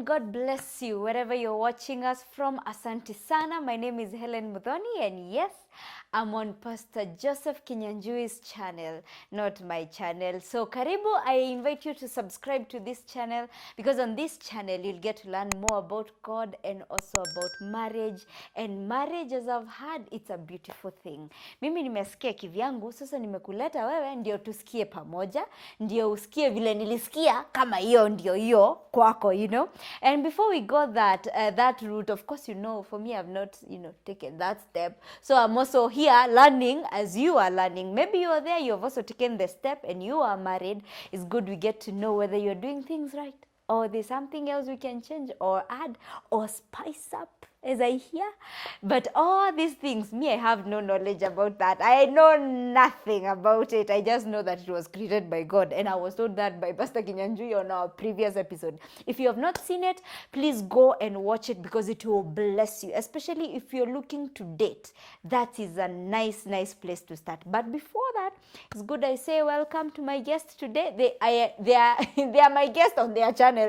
and God bless you wherever you're watching us from. Asante sana. My name is Helen Muthoni, and yes, I'm on Pastor Joseph Kinyanjui's channel, not my channel. So karibu, I invite you to subscribe to this channel because on this channel you'll get to learn more about God and also about marriage. And marriage, as I've heard, it's a beautiful thing. Mimi nimesikia kivyangu, sasa nimekuleta wewe ndio tusikie pamoja, ndio usikie vile nilisikia kama hiyo ndio hiyo kwako. And before we go that route, of course, for me, I've not taken that step. So I'm also here learning as you are learning. Maybe you are there, you have also taken the step and you are married. It's good we get to know whether you're doing things right or there's something else we can change or add or spice up, as I hear. But all these things, me, I have no knowledge about that. I know nothing about it. I just know that it was created by God. And I was told that by Pastor Kinyanjui on our previous episode. If you have not seen it, please go and watch it because it will bless you, especially if you're looking to date. That is a nice, nice place to start. But before that, it's good I say welcome to my guest today. They are my guest on their channel.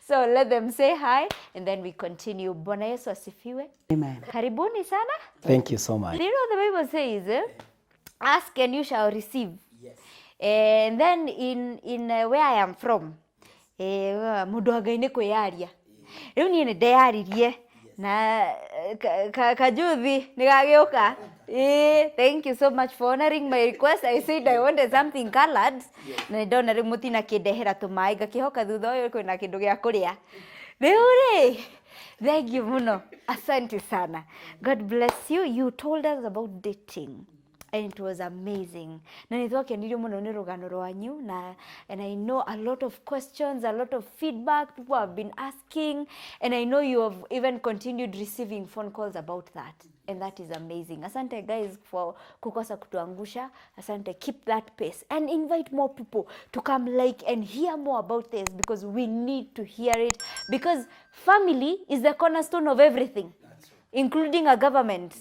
So let them say hi and then we continue. Bwana Yesu asifiwe. Amen. Karibuni sana. Thank you so much. You know the Bible says, "Ask and you shall receive." Yes. And then in where I am from, mundu wa Ngai nĩ kwĩyaria. Rĩu niĩ nĩ ndeyaririe na kajuthi nĩ gagĩũka. Thank you so much for honoring my request. I said I wanted something colored. Na nĩ ndona rĩu mũtinakĩndehera tũmaĩ, ngakĩhoka thutha ũyũ kwĩna kĩndũ gĩa kũrĩa. Rĩu rĩ, thank you muno. Asante sana. God bless you. You told us about dating and it was amazing, na nĩ twakenirio mũno nĩ rũgano rwanyu, na and I know a lot of questions, a lot of feedback people have been asking, and I know you have even continued receiving phone calls about that, and that is amazing. Asante guys for kukosa kutuangusha. Asante. Keep that pace and invite more people to come like and hear more about this, because we need to hear it, because family is the cornerstone of everything, including a government.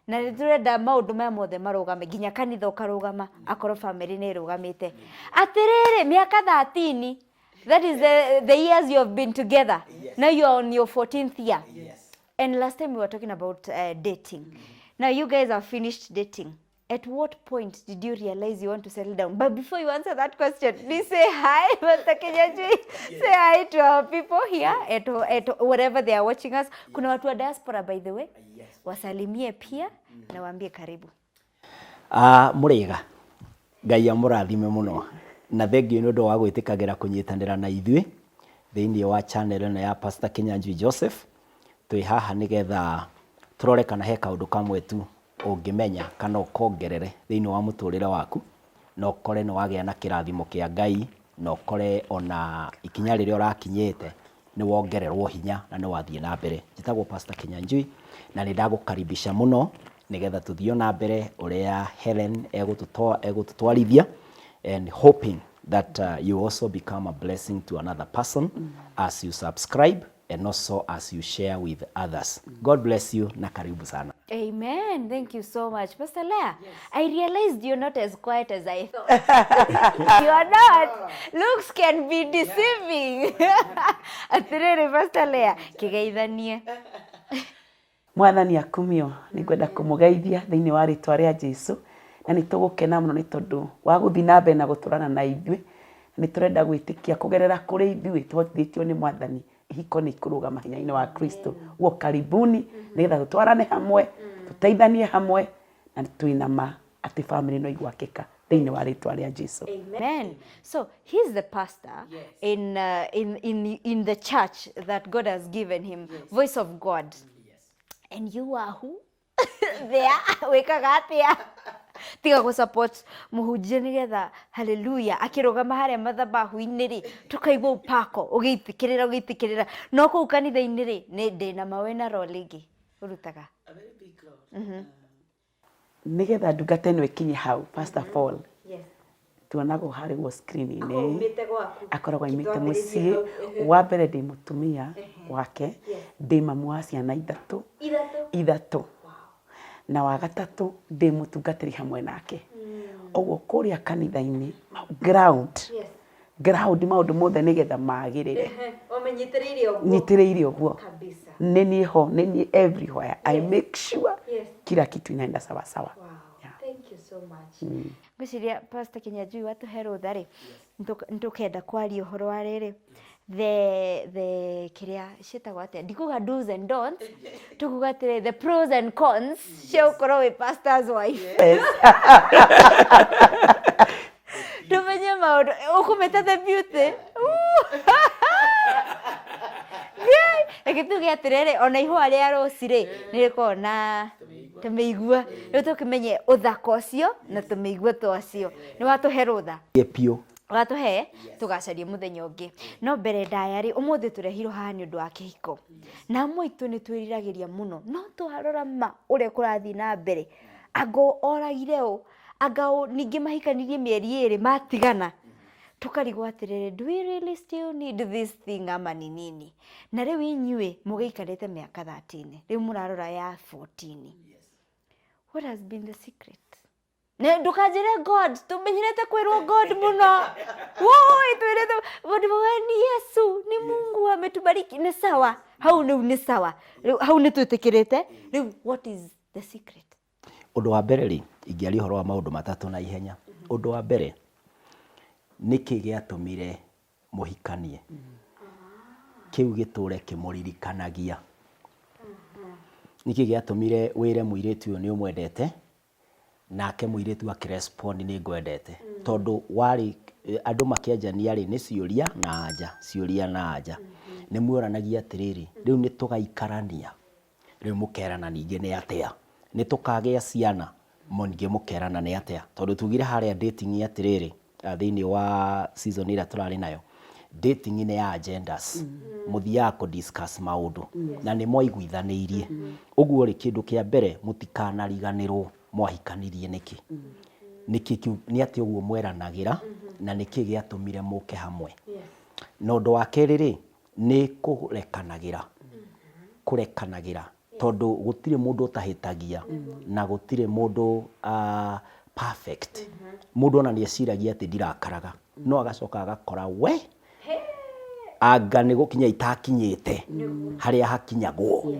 Na nĩ tũrenda maũndũ maya mothe marũgame, nginya kanitha ũkarũgama akorwo family nĩ ĩrũgamĩte. Atĩrĩrĩ, mĩaka 13, that is the years you have been together. Now you are on your 14th year. And last time we were talking about dating. Now you guys have finished dating. At what point did you realize you want to settle down? But before you answer that question, please say hi, Pastor Kinyanjui. Say hi to our people here at wherever they are watching us. Kuna watu wa diaspora, by the way. Wasalimie pia na waambie karibu. Ah, mũrĩega, Ngai amũrathime mũno na thengiũ nĩ ũndũ wa gwĩtĩkagĩra kũnyitanĩra na ithuĩ thĩinĩ wa channel ĩno ya Pastor Kinyanjui Joseph. Twĩ haha nĩgetha tũrore kana he kaũndũ kamwe tu ũngĩmenya kana ũkongerere thĩinĩ wa mũtũrĩre waku, na ũkore nĩ wagĩa na kĩrathimo kĩa Ngai, na ũkore ona ikinya rĩrĩa ũrakinyĩte nĩ wongererwo hinya na nĩ wathiĩ na mbere. Njĩtagwo Pastor Kinyanjui na nĩ ndagũkaribisha mũno nĩgetha tũthiĩ na mbere ũrĩa Helen egũtũtwarithia, and hoping that you also become a blessing to another person as you subscribe and also as you share with others. God bless you na karibu sana. Amen. Thank you so much. Pastor Leah, I realized you're not as quiet as I thought. You are not. Looks can be deceiving. Atĩrĩrĩ, Pastor Leah, kĩgeithanie. Mwathani akumio. Nĩ ngwenda kũmũgeithia thĩinĩ wa rĩtwa rĩa Jesu, na nĩ tũgũkena mũno nĩ tondũ wa gũthiĩ na mbere na gũtũrana na ithuĩ. Nĩ tũrenda gwĩtĩkia kũgerera kũrĩ ithuĩ tũhotithĩtio nĩ Mwathani, ihiko nĩ ikũrũgama hinya-inĩ wa Kristo. Guo karibuni nĩgetha tũtwarane hamwe, tũteithanie hamwe, na twĩna ma atĩ family no igwakĩka thĩinĩ wa rĩtwa rĩa Jesu. Amen. So he's the pastor in the church that God has given him, Voice of God. And you are who? There, wĩkaga atĩa? Tiga gũ support mũhunjia nĩgetha haleluya akĩrũgama harĩa mathabahu-inĩ rĩ, tũkaigua upako ũgĩitĩkĩrĩra ũgĩitĩkĩrĩra, no kũu kanitha-inĩ rĩ, nĩ ndĩna mawe na role ĩngĩ ũrutaga. Nĩgetha ndungata ĩno ĩkinye hau, first of all, tuonagwo harĩ screen-inĩ. Aumĩte gwaku. Akoragwo aimĩte mũciĩ. Wa mbere, ndĩ mũtumia wake, ndĩ mamu wa ciana ithatũ. Ithatũ. Ithatũ. Na wa gatatũ, ndĩ mũtungatĩri hamwe nake. Ũguo kũrĩa kanitha-inĩ ground, Ground maũndũ mothe nĩgetha magĩrĩre. Ũmĩnyitĩrĩire ũguo. Nyitĩrĩire ũguo. Kabisa. Nĩ niĩ ho, nĩ niĩ everywhere. I make sure Yes. kila kitu inaenda sawa sawa. Wow. Thank you so much. Ngwĩciria Pastor Kinyanjui watũhe rũtha rĩ, nĩtũkenda kwaria ũhoro wa rĩrĩ, the the kĩrĩa ciĩtagwo atĩa, ndikuga do's and don'ts, tũkuga atĩrĩ the pros and cons cia gũkorwo wĩ pastor's wife. Tũmenye maũndũ, ũkũmĩta the beauty. Reke tuge atĩrĩrĩ, ona ihũa rĩa rose rĩ, nĩ rĩkoragwo na tũmĩigua. Rĩu tũkĩmenye ũthaka ũcio na tũmĩigua twacio. Nĩ watũhe rũtha? Ĩ biũ. Watũhe, tũgacaria mũthenya ũngĩ. No mbere ndaya rĩ, ũmũthĩ tũrehirwo haha nĩ ũndũ wa kĩhiko. Na amwe aitũ nĩ twĩriragĩria mũno, no twarora ma ũrĩa kũrathiĩ na mbere, anga oragire ũ, anga ũ, ningĩ mahikanirie mĩeri ĩrĩ matigana. Tũkarigwo atĩrĩrĩ, do we really still need this thing ama ni nini? Na rĩu inyuĩ mũgĩikarĩte mĩaka 13, rĩu mũrarora ya 14. What has been the secret? Ne ndũkanjĩre God, tũmenyerete kwĩrwo God mũno. Woi, twĩrĩte mũndũ mauga ni Yesu, ni Mungu ametubariki. Nĩ sawa, hau rĩu nĩ sawa. Rĩu hau nĩ twĩtĩkĩrĩte. Rĩu what is the secret? Ũndũ wa mbere rĩ, ingĩaria ũhoro wa maũndũ matatũ na ihenya. Ũndũ wa mbere, nĩkĩ gĩatũmire mũhikanie? Kĩu gĩtũre kĩmũririkanagia. Nĩkĩ gĩatũmire wĩre mũirĩtu ũyũ nĩ ũmwendete, nake mũirĩtu akĩ respond nĩ ngwendete? Tondũ warĩ, andũ makĩanjania rĩ, nĩ ciũria na anja, ciũria na anja. Nĩ muoranagia atĩrĩrĩ, rĩu nĩ tũgaikarania? Rĩu mũkerana ningĩ nĩ atĩa? Nĩ tũkagĩa ciana? Ningĩ mũkerana nĩ atĩa? Tondũ tugire harĩa dating atĩrĩrĩ, thĩinĩ wa season ĩrĩa tũrarĩ nayo, dating nĩ ya agendas. Mũthiaga kũ discuss maũndũ na nĩ mwaiguithanĩirie. Ũguo rĩ, kĩndũ kĩa mbere mũtikanariganĩrwo mwahikanirie nĩkĩ. Nĩkĩ kĩu, nĩ atĩa ũguo mweranagĩra na nĩkĩ gĩatũmire mũke hamwe. Na ũndũ wa kerĩ rĩ, Nĩ kũrekanagĩra, kũrekanagĩra tondũ gũtirĩ mũndũ ũtahĩtagia na gũtirĩ mũndũ perfect. Mũndũ ona nĩ eciragia atĩ ndirakaraga no agacoka agakora we anga nĩ gũkinya itakinyĩte harĩa hakinyagwo.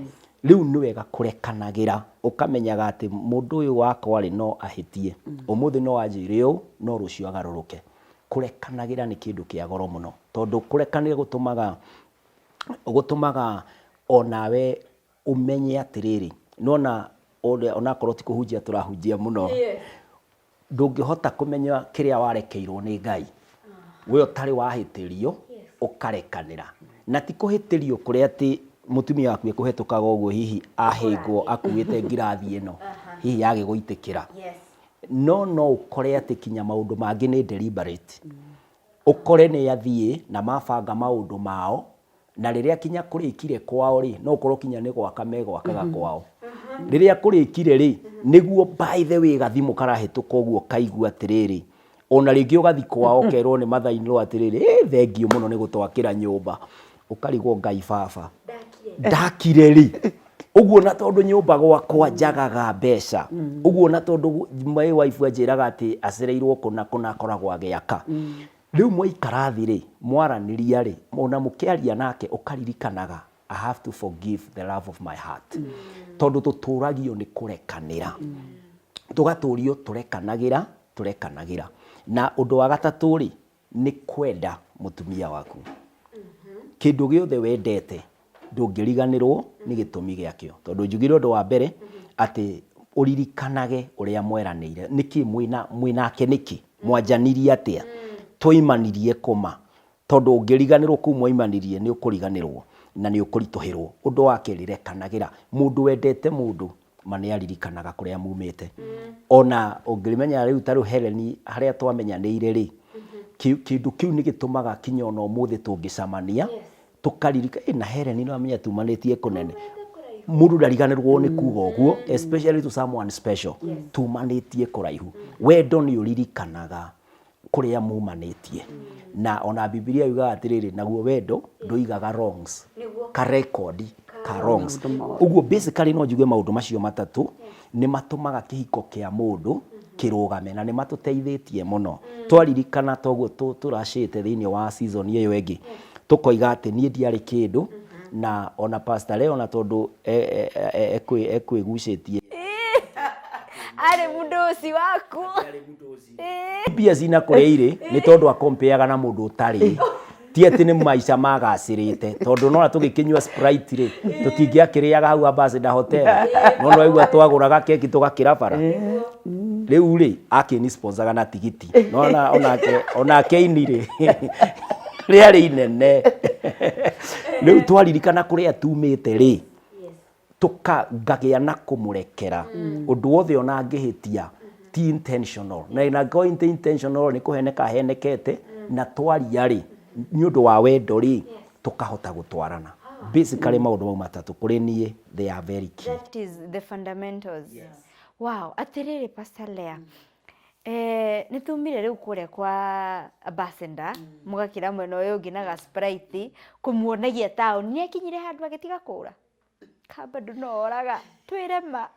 Rĩu nĩ wega kũrekanagĩra ũkamenyaga atĩ mũndũ ũyũ wakwa rĩ no ahĩtie, ũmũthĩ no anjĩre ũũ no rũciũ agarũrũke. Kũrekanagĩra nĩ kĩndũ kĩa goro mũno, tondũ kũrekanĩra gũtũmaga, gũtũmaga onawe ũmenye atĩrĩrĩ, nĩwona onakorwo ti kũhunjia tũrahunjia mũno, ndũngĩhota kũmenya kĩrĩa warekeirwo nĩ Ngai, we ũtarĩ wahĩtĩrio ũkarekanĩra. Na ti kũhĩtĩrio kũrĩa atĩ mũtumia waku ekũhetũkaga ũguo hihi ahĩngwo akuĩte ngirathi ĩno, hihi yagĩgũitĩkĩra. No no ũkore atĩ kinya maũndũ mangĩ nĩ deliberate. Ũkore nĩ athiĩ na mabanga maũndũ mao, na rĩrĩa kinya kũrĩkire kwao rĩ, no ũkorwo kinya nĩ gwaka megwakaga kwao. Rĩrĩa kũrĩkire rĩ, nĩguo by the way gathimũ karahĩtũka ũguo ũkaigua atĩrĩrĩ, ona rĩngĩ ũgathiĩ kwao ũkerwo nĩ mother in law atĩrĩrĩ, ĩ thengiũ mũno nĩ gũtwakĩra nyũmba. Ũkarigwo Ngai baba. Ndakire rĩ? Ũguo na tondũ nyũmba gwakwa njagaga mbeca. Ũguo na tondũ my wife anjĩraga atĩ acereirwo kũna kũna akoragwo agĩaka. Rĩu mwaikara thĩ rĩ, mwaranĩria rĩ, ona mũkĩaria nake ũkaririkanaga I have to forgive the love of my heart. Tondũ tũtũragio nĩ kũrekanĩra. Tũgatũrio tũrekanagĩra, tũrekanagĩra. Na ũndũ wa gatatũ rĩ, nĩ kwenda mũtumia waku. Kĩndũ gĩothe wendete ndũngĩriganĩrwo nĩ gĩtũmi gĩakĩo. Tondũ njugire ũndũ wa mbere atĩ ũririkanage ũrĩa mweranĩire. Nĩkĩ mwĩna mwĩnake nĩkĩ? Mwanjanirie atĩa? Twoimanirie kũ ma? Tondũ ũngĩriganĩrwo kũu mwoimanirie nĩ ũkũriganĩrwo na nĩ ũkũritũhĩrwo. Ũndũ wa kerĩ rekanagĩra. Mũndũ wendete mũndũ ma nĩ aririkanaga kũrĩa mumĩte. Ona ũngĩmenya rĩu ta rĩu Helen harĩa twamenyanĩire rĩ, kĩndũ kĩu nĩ gĩtũmaga kinya ona ũmũthĩ tũngĩcamania, tũkaririkana, ĩ na Helen nĩ wamenya tumanĩtie kũnene. Mũndũ ndariganĩrwo nĩ kuga ũguo, especially to someone special, tumanĩtie kũraihu. Wendo nĩ ũririkanaga kũrĩa mumanĩtie. Na ona Bibilia yugaga atĩrĩrĩ, naguo wendo ndũigaga wrongs, ka record ka wrongs. Ũguo basically no njuge maũndũ macio matatũ nĩ matũmaga kĩhiko kĩa mũndũ Kĩrũgame na nĩ matũteithĩtie mũno. Twaririkana toguo tũracĩte thĩinĩ wa season ĩyo ĩngĩ, tũkoiga atĩ niĩ ndiarĩ kĩndũ, na ona Pastor Leo na tondũ ekwĩgucĩtie. Arĩ mũndũci waku. Mbia cina kũrĩa irĩ nĩ tondũ akompeaga na mũndũ ũtarĩ. Ti atĩ nĩ maica magacĩrĩte tondũ nona tũgĩkĩnyua Sprite rĩ, tũtingĩakĩrĩaga hau Ambassador Hotel. No nĩwaigua twagũraga keki tũgakĩra bara. Rĩu rĩ, akĩni sponsoraga na tigiti. Nona onake onake ini rĩ, rĩarĩ inene. Rĩu twaririkana kũrĩa tumĩte rĩ, tũka ngagĩa na kũmũrekera ũndũ wothe ona angĩhĩtia ti intentional na na angĩkorwo ti intentional nĩ kũheneka ahenekete na twaria rĩ nĩ ũndũ wa wendo rĩ tũkahota gũtwarana basically maũndũ mau matatũ kũrĩ niĩ they are very key. That is the fundamentals. Wow, atĩrĩrĩ Pastor Leah, eh, nĩ tumire rĩu kũrĩa kwa ambassador mũgakĩra mwena ũyũ ũngĩ na ga Sprite kũmuonagia taũni nĩ akinyire handũ agĩtiga kũra Ka bado no oraga twĩre ma.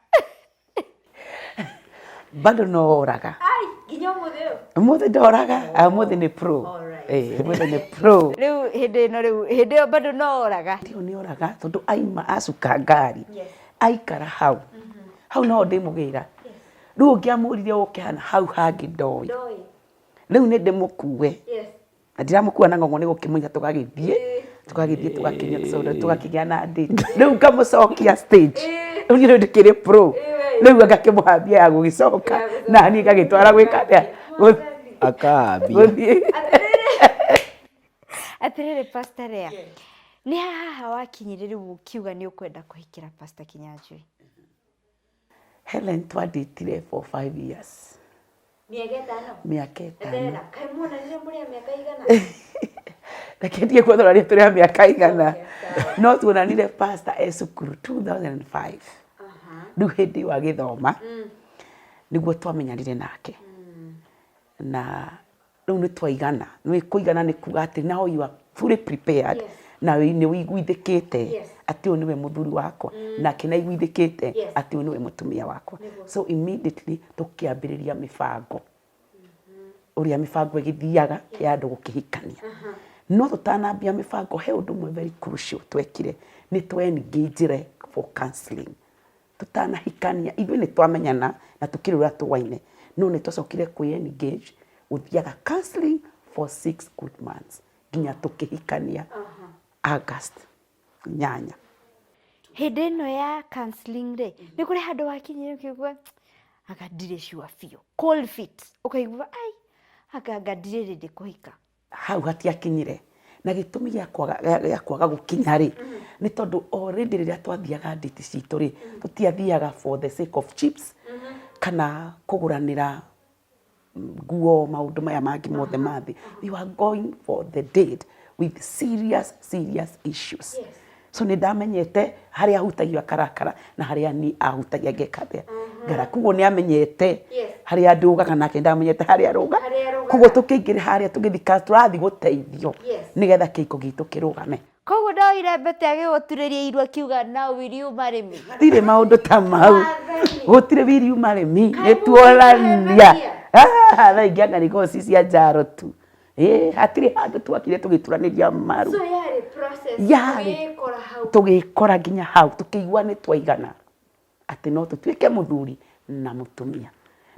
Bado no oraga. Ai, nginya ũmũthĩ ũyũ. Ũmũthĩ ndoraga, ah, ũmũthĩ nĩ pro. Eh, ũmũthĩ nĩ pro. Rĩu hĩndĩ ĩno rĩu hĩndĩ ĩyo bado no oraga. Ndio nĩ oraga tondũ aima acuka ngari aikara hau hau no ndĩmũgĩra rĩu ũngĩamũririe ũke hana hau hangĩ ndoĩ rĩu nĩ ndĩmũkue na ndiramũkua na ng'ong'o nĩ gũkĩmũiga tũgagĩthiĩ tũgagĩthiĩ tũgakĩnyua tũcoda tũgakĩgĩa na date rĩu ngamũcokia stage rĩu niĩ rĩu ndĩkĩrĩ pro rĩu ngakĩmũhambia ya gũgĩcoka na niĩ ngagĩtwara gwĩka atĩa Akahambia. Gũthiĩ Atĩrĩrĩ Pastor Lea, nĩ haha wakinyire rĩu ũkiuga nĩ ũkwenda kũhikĩra Pastor Kinyanjui? Helen twandĩtire for 5 years. Mĩaka ĩtano? Mĩaka ĩtano. Eterera, kaĩ muonanire mũrĩ a mĩaka igana? Reke ndige kuothorania tũrĩ a mĩaka igana. No tuonanire pastor e cukuru 2005. Rĩu hĩndĩ ĩyo agĩthoma, nĩguo twamenyanire nake. Na rĩu nĩ twaigana. Nĩ kũigana nĩ kuga atĩ now you are fully prepared na nĩ ũiguithĩkĩte atĩ ũyũ nĩwe mũthuri wakwa, nake nĩ aiguithĩkĩte atĩ ũyũ nĩwe mũtumia wakwa. So immediately tũkĩambĩrĩria mĩbango, ũrĩa mĩbango ĩgĩthiaga ya andũ gũkĩhikania. No tũtanambia mĩbango he ũndũ ũmwe very crucial twekire, nĩ twa engage for counselling. Tũtanahikania, ithuĩ nĩ twamenyana na tũkĩrĩ ũrĩa tũaine, no nĩ twacokire kwĩ engage gũthiaga counselling for 6 good months nginya tũkĩhikania August 8. Hĩndĩ ĩno ya counselling rĩ, nĩ kũrĩ handũ wakinyire ũkĩigua anga ndirĩ sure biũ, cold feet, ũkaigua ai anga anga ndirĩ ready kũhika? Hau hatiakinyire na gĩtũmi gĩa kwaga gĩa kwaga gũkinya rĩ, nĩ tondũ already rĩrĩa twathiaga date citũ rĩ, tũtiathiaga for the sake of chips kana kũgũranĩra nguo maũndũ maya mangĩ mothe ma thĩ. We were going for the date with serious serious issues. So nĩ ndamenyete harĩa ahutagia akarakara na harĩa niĩ ahutagia ngeka atĩa ngara. Koguo nĩ amenyete harĩa ndũgaga nake ndamenyete harĩa arũga. Koguo tũkĩingĩra harĩa tũgĩthiĩ tũrathiĩ gũteithio nĩgetha kĩhiko gitũ kĩrũgame. Koguo ndoire mbete agĩgũturĩria iru akiuga now will you marry me? Gũtirĩ maũndũ ta mau. Gũtirĩ will you marry me. Nĩ tuorania. Thaa ingĩ anga nĩ ikoragwo ci cia njaro tu. Ĩĩ hatirĩ handũ twakire tũgĩturanĩria maru. So yarĩ process Yarĩ. mũgĩkora hau. Tũgĩkora nginya hau tũkĩigua nĩ twaigana atĩ no tũtuĩke mũthuri na mũtumia.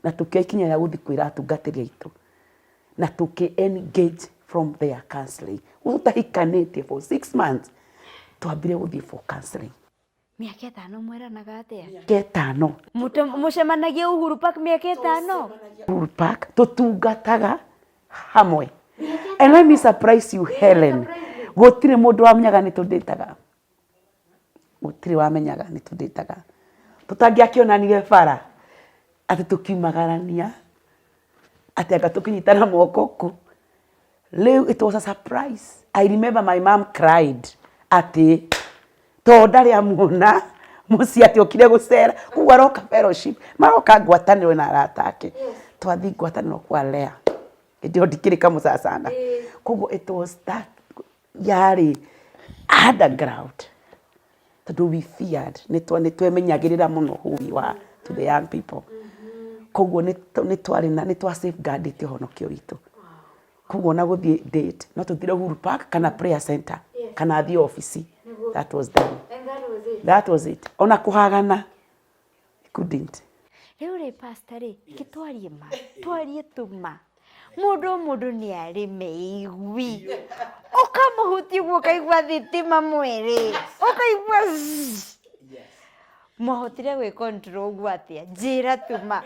Na tũkĩoya ikinya rĩa gũthiĩ kwĩra atungatĩri aitũ na tũkĩ engage from their counseling. Tũtahikanĩtie for 6 months twambire gũthiĩ for counseling. Mĩaka ĩtano mweranaga atĩa? Mĩaka ĩtano. Mũcemanagia Uhuru Park mĩaka ĩtano? Uhuru Park tũtungataga hamwe. And let me surprise you Helen, gũtirĩ mũndũ wamenyaga nĩ tũndĩtaga. Gũtirĩ wamenyaga nĩ tũndĩtaga. Tũtangĩakĩonanire bara atĩ tũkiumagarania atĩ anga tũkĩnyitana moko kũ. Rĩu it was a surprise. I remember my mom cried atĩ to ndarĩ amuona mũciĩ atĩ okire gũcera koguo aroka fellowship maroka ngwatanĩro na arata ake twathiĩ ngwatanĩro kwa Lea hĩndĩ ĩyo ndikĩrĩ kamũcacana koguo it was that yarĩ underground tondũ we feared nĩ twemenyagĩrĩra mũno who we were to the young people. Koguo nĩ twarĩ na nĩ twa safeguardĩte ũhonokio witũ. Koguo ona gũthiĩ date no tũthire Uhuru Park kana prayer center kana athiĩ obici. That was then. That was it. Ona kũhagana couldn't. Rĩu rĩ pastor rĩ, ke twarie ma, twarie tu ma. Mũndũ o mũndũ nĩ arĩ meigwi. Ũkamũhutia ũguo ũkaigua thitima mwĩrĩ, ũkaigua zzz. Mwahotire gwĩ control ũguo atĩa? Njĩra tu ma.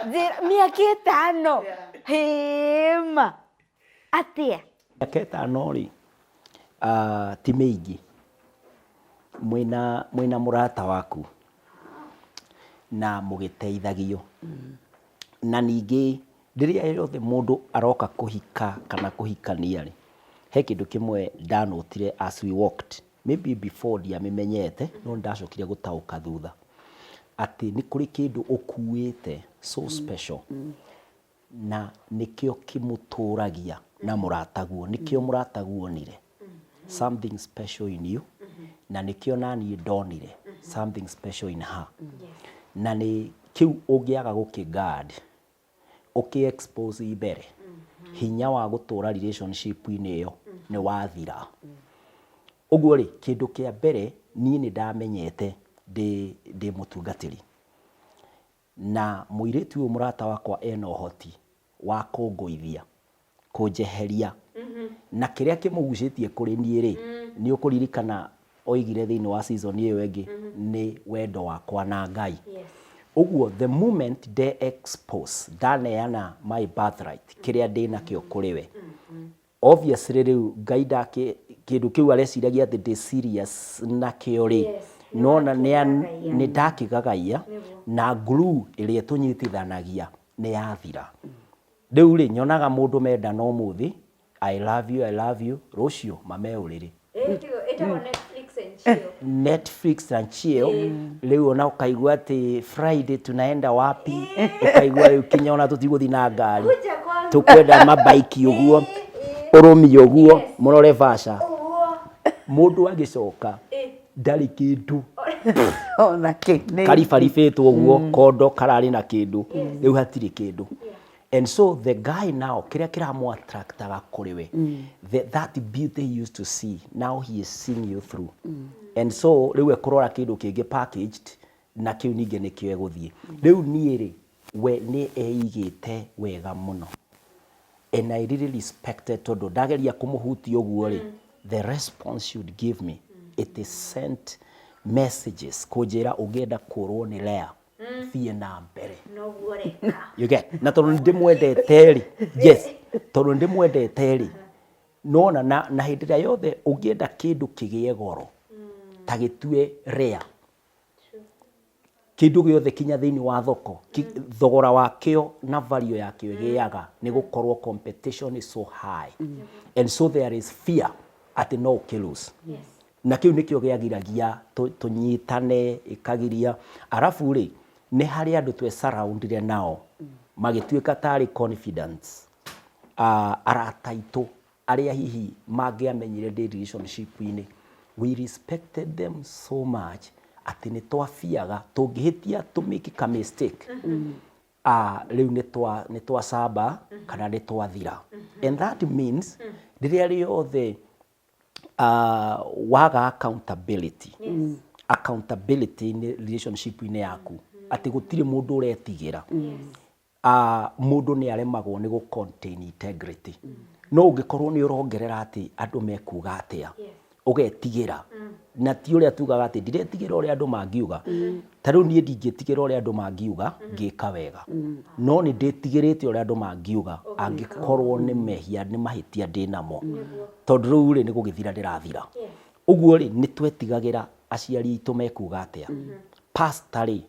Njĩra, mĩaka ĩtano. Hĩma. Atĩa? Mĩaka ĩtano rĩ, ti mĩingĩ. Mwĩna, mwĩna mũrata waku na mũgĩteithagio. Na ningĩ rĩrĩa rĩothe mũndũ aroka kũhika kana kũhikania rĩ, he kĩndũ kĩmwe ndanotire as we walked, maybe before ndiamĩmenyete, no nĩndacokire gũtaũka thutha, atĩ nĩ kũrĩ kĩndũ ũkuĩte so special. Na nĩkĩo kĩmũtũragia na mũrataguo, nĩkĩo mũrataguo onire something special in you, na nĩkĩo naniĩ ndonire something special in her. Na nĩ kĩu ũngĩaga gũkĩ guard, ũkĩ expose mbere, hinya wa gũtũra relationship inĩ ĩyo nĩ wathira. Ũguo rĩ, kĩndũ kĩa mbere niĩ nĩ ndamenyete ndĩ mũtungatĩri. Na mũirĩtu ũyũ mũrata wakwa ena ũhoti wa kũngũithia, kũnjeheria. Na kĩrĩa kĩmũgucĩtie kũrĩ niĩ-rĩ, nĩ ũkũririkana oigire thĩinĩ wa season ĩyo ĩngĩ, nĩ wendo wakwa na Ngai. Ũguo the moment nde expose, ndaneana my birthright, kĩrĩa ndĩnakĩo kũrĩ we, Obviously rĩu Ngai ndakĩ kĩndũ kĩu areciragia atĩ ndĩ serious nakĩo rĩ, nona nĩ ndakĩgagaia na glue ĩrĩa ĩtũnyitithanagia nĩ yathira. Rĩu rĩ, nyonaga mũndũ mendana ũmũthĩ, I love you, I love you, rũciũ mame ũrĩrĩ. Ĩtagwo Netflix and chill. Netflix and chill. Rĩu ona ũkaigua atĩ Friday tunaenda wapi, ũkaigua rĩu kinya ona tũtigũthiĩ na ngari, Kuja kwangu. tũkwenda mabaiki ũguo, ũrũmi ũguo, mũrore Vasha. Ũguo. Mũndũ agĩcoka ndarĩ kĩndũ Ona kĩ. Nĩ. Karibaribĩtwo ũguo, kondo kararĩ na kĩndũ, rĩu hatirĩ kĩndũ. And so the guy now, kĩrĩa kĩramũ attractaga kũrĩ we, that beauty he used to see, now he is seeing you through. And so rĩu ekũrora kĩndũ kĩngĩ packaged, na kĩu ningĩ nĩkĩo egũthiĩ. Rĩu niĩ rĩ, we nĩ eigĩte wega mũno. And I really respected tondũ ndageria kũmũhutia ũguo rĩ, the response she would give me, it is sent messages kũnjĩra ũngĩenda kũrwo nĩ Leah, thiĩ na mbere. Noguo reka. You get? Na tondũ nĩ ndĩmwendete rĩ, yes, tondũ nĩ ndĩmwendete rĩ, nona na hĩndĩ ĩrĩa yothe ũngĩenda kĩndũ kĩgĩe goro, ta gĩtue rare, kĩndũ gĩothe kinya thĩinĩ wa thoko, thogora wakĩo na value yakĩo ĩgĩaga nĩ gũkorwo competition is so high. And so there is fear atĩ no ũkĩ lose. Na kĩu nĩkĩo gĩagiragia tũnyitane, ĩkagiria. Arabu rĩ, nĩ harĩ andũ twe surround-ire nao, magĩtuĩka tarĩ confidants, arata aitũ arĩa hihi mangĩamenyire ndĩ relationship-inĩ, we respected them so much atĩ nĩ twabiaga tũngĩhĩtia tũ make ka mistake, rĩu nĩ twacamba kana nĩ twathira. And that means rĩrĩa rĩothe waga accountability, accountability nĩ relationship-inĩ yaku, atĩ gũtirĩ mũndũ ũretigĩra, mũndũ nĩ aremagwo nĩ gũ contain integrity. No ũngĩkorwo nĩ ũrongerera atĩ andũ mekuga atĩa, ũgetigĩra, na ti ũrĩa tugaga atĩ ndiretigĩra ũrĩa andũ mangiuga. Ta rĩu niĩ ndingĩtigĩra ũrĩa andũ mangiuga ngĩka wega, no nĩ ndĩtigĩrĩte ũrĩa andũ mangiuga angĩkorwo nĩ mehia, nĩ mahĩtia ndĩnamo, tondũ rĩu rĩ nĩ gũgĩthira ndĩrathira. Ũguo rĩ, nĩ twetigagĩra aciari aitũ mekuga atĩa, pastor rĩ,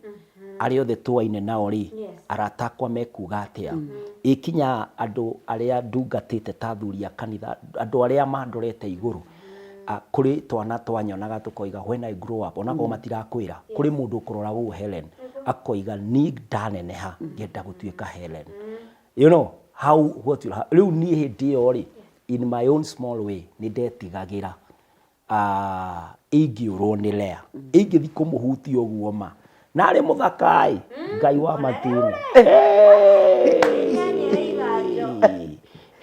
arĩa othe tũaine nao rĩ, arata akwa mekuga atĩa, ĩ kinya andũ arĩa ndungatĩte ta athuri a kanitha, andũ arĩa mandorete igũrũ. Kũrĩ twana twanyonaga tũkoiga when I grow up, onakorwo matirakwĩra, kũrĩ mũndũ ũkũrora ũũ Helen, akoiga niĩ ndaneneha ngenda gũtuĩka Helen. You know, how, what will happen. Rĩu niĩ hĩndĩ ĩyo rĩ, in my own small way, nĩ ndetigagĩra ingĩũrwo nĩ Leah, ingĩthiĩ kũmũhutia ũguo ma, na arĩ mũthaka ĩ, Ngai wa matu-inĩ.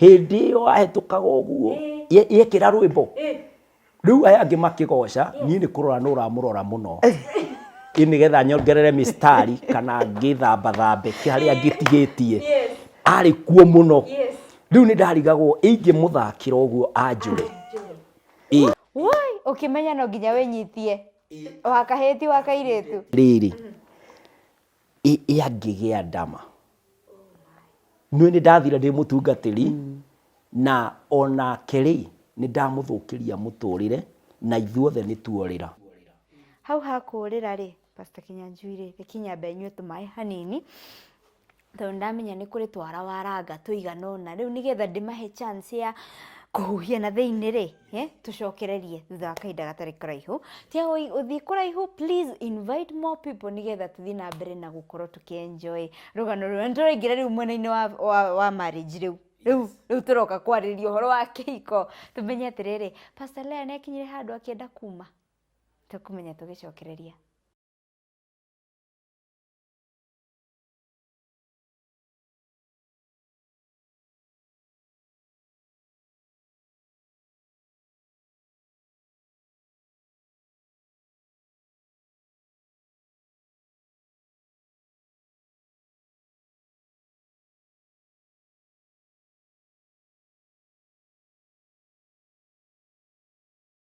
Hĩndĩ ĩyo ahĩtũkaga ũguo, yekĩra rwĩmbo. Rĩu aya angĩ makĩgoca, niĩ nĩ kũrora nĩ ũramũrora mũno. Ĩ nĩgetha nyongerere mĩstari kana ngĩthambathambe harĩa ngĩtigĩtie. Arĩ kuo mũno. Rĩu nĩ ndarigagwo ingĩmũthakĩra ũguo anjũre. Ĩ. Woi, ũkĩmenya no nginya wĩnyitie. Wa kahĩĩ ti wa kairĩtu. Rĩrĩ, ĩ angĩgĩa ndama. Nĩ nĩ ndathire ndĩ mũtungatĩri na onake rĩ, nĩ ndamũthũkĩria mũtũrĩre na ithuothe nĩ tuorĩra. Hau ha kũũrĩra rĩ, Pastor Kinyanjui rĩ, reke nyambe nyue tũmaĩ hanini. Tondũ nĩndamenya nĩ kũrĩ twara waranga tũigana ũna, rĩu nĩgetha ndĩmahe chance ya kũhuhia na thĩinĩ rĩ, tũcokererie thutha wa kahinda gatarĩ karaihu. Tiga gũthiĩ kũraihu, please invite more people nĩgetha tũthiĩ na mbere na gũkorwo tũkĩ enjoy rũgano rũrũ. Na nĩtũraingĩra rĩu mwena-inĩ wa marriage rĩu. Rĩu rĩu tũroka kwarĩrĩria ũhoro wa kĩhiko, tũmenye atĩrĩrĩ, Pastor Leah nĩ akinyire handũ akĩenda kuma? Tũkũmenya tũgĩcokereria.